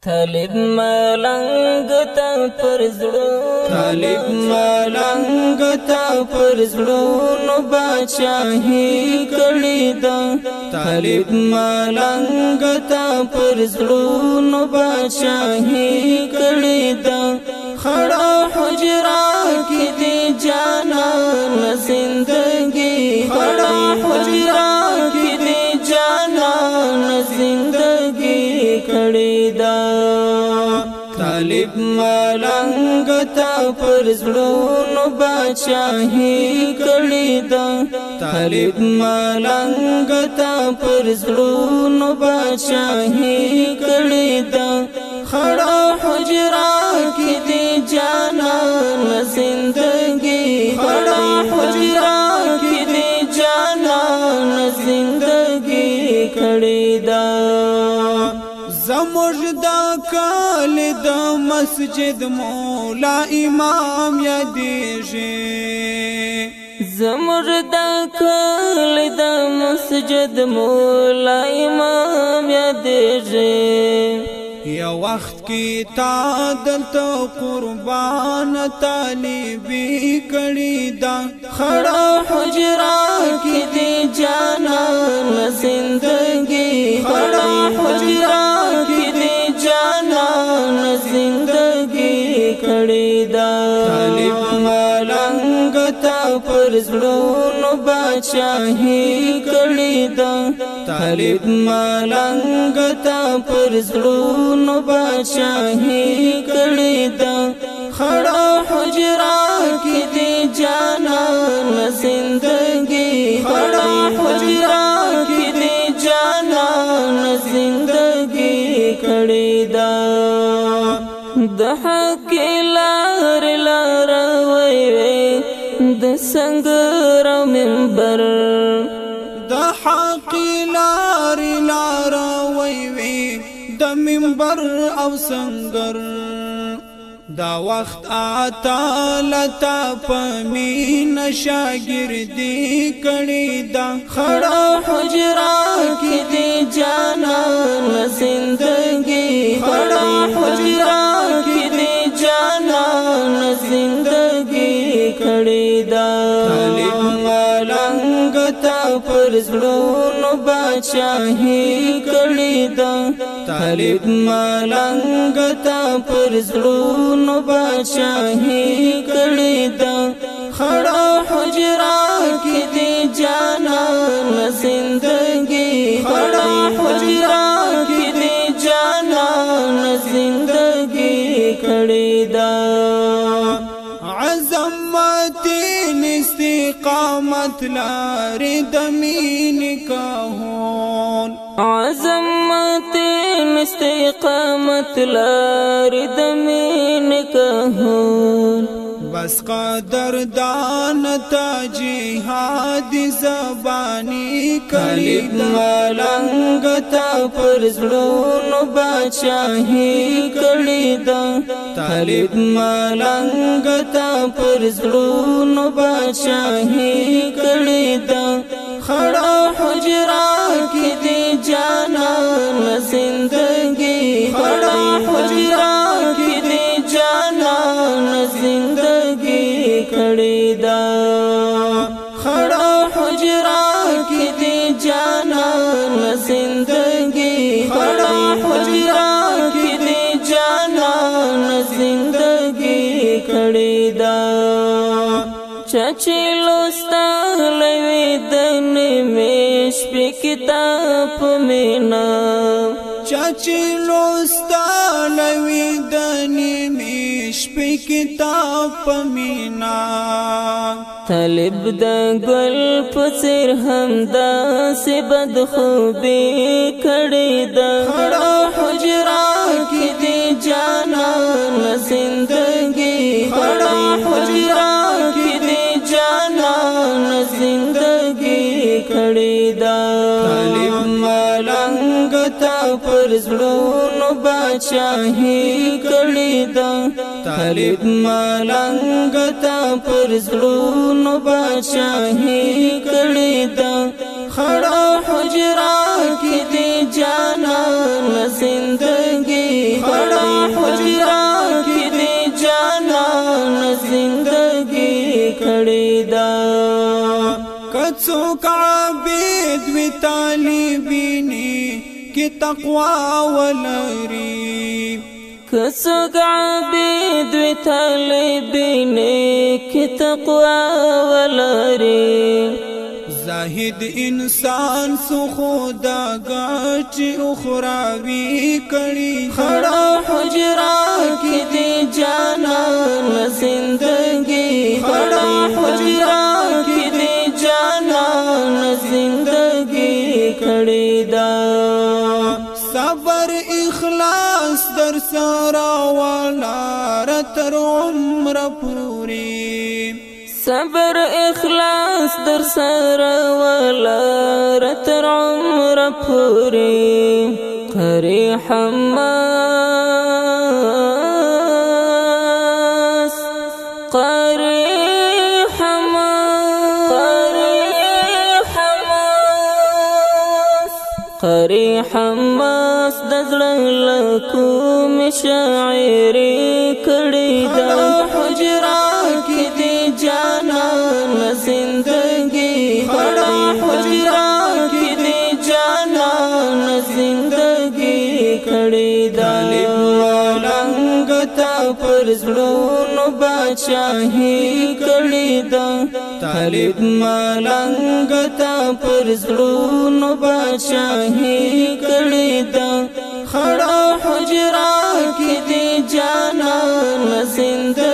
طالب ملنګ ته پر زړه، طالب ملنګ ته پر زړونو بادشاهي کړې ده. طالب ملنګ ته پر زړونو بادشاهي کړې ده. خړه حجره کې دي جانان زندگی، خړه حجره کې دي جانان زندگی کړې ده. طالب ملنګ ته پر زړونو بادشاهي کړې ده. طالب ملنګ ته پر زړونو بادشاهي کړې ده. خړه حجره کې دي جانان زندگی، خړه حجره کې دي جانان زندگی کړې ده. زموږ د کال د مسجد مولا امام یادېږي، زموږ د کال د مسجد مولا امام یادېږي. یو وخت کې تا دلته قربان طالبي کړې ده. خړه حجره کې دي جانان زندگی، خړه حجره کې دي جانان زندگی کړې ده. طالب ملنګ ته پر زړونو بادشاهي کړې ده. طالب ملنګ ته پر زړونو بادشاهي کړې ده. خړه حجره کې دي جانان زندگی، خړه حجره کې دي جانان زندگی کړې ده. د حق لار لار وی د سنگر او منبر، د حق لار لار وی د منبر او سنگر. دا وخت آتا لتا پمین شاگردی کړې ده. خړه حجره کې دي جانان زندگی، خړه حجره کې دي جانان زندگی کړې ده. طالب ملنګ ته پر زړونو بادشاهي کړې ده. طالب ملنګ ته پر زړونو بادشاهي کړې ده. خړه حجره کې دي جانان زندگی، خړه حجره کې دي جانان زندگی کړې ده. عظمت استقامت لار د مین کهون، عظمت استقامت لار د مین کهون. بس قدر دان تا جهاد زبانی کړې. طالب ملنګ ته پر زړونو بادشاهي کړې ده. طالب ملنګ ته پر زړونو بادشاهي کړې ده. خړه حجره کې دي جانان زندگی، خړه حجره کې دي جانان زندگی کړې ده. خړه حجره کې دي جانان زندگی، خړه حجره کې دي جانان زندگی کړې ده. چاچې لوستلی وي د نیمې شپې کتاب مینا، چاچې لوستلی وي د نیمې شپې کتاب مینا. طالب د ګل په څېر همداسې بدخوبي کړې ده. خړه حجره کې دي جانان زندگی، خړه حجره کې دي جانان زندگی کړې ده. طالب ملنګ ته پر زړونو بادشاهي کړې ده. طالب ملنګ ته پر زړونو بادشاهي کړې ده. خړه حجره کې دي جانان زندگی، خړه حجره کې دي جانان زندگی کړې ده. که څوک عابد وي طالبینی کې تقوا ولري، که څوک عابد وي طالبینی کې تقوا ولري، زاهد انسان سو خدا ګټي اخراوي کړي. خړه حجره کې دي جانان زندگی، خړه حجره کې دي جانان زندگی کړي ده. صبر اخلاص در سره ولار تر عمر پوری، صبر اخلاص در سره ولار تر عمر پوری. قری حماس، قری حماس، قری حماس، قری حماس د زړه له کومې شاعري کړې ده. حجره کې دي جانان زندگی، خړه حجره کې دي جانان زندگی کړې ده. طالب ملنګ ته پر زړونو بادشاهي کړې ده. طالب ملنګ ته پر زړونو بادشاهي کړې ده. خړه حجره کې دي جانان زندگی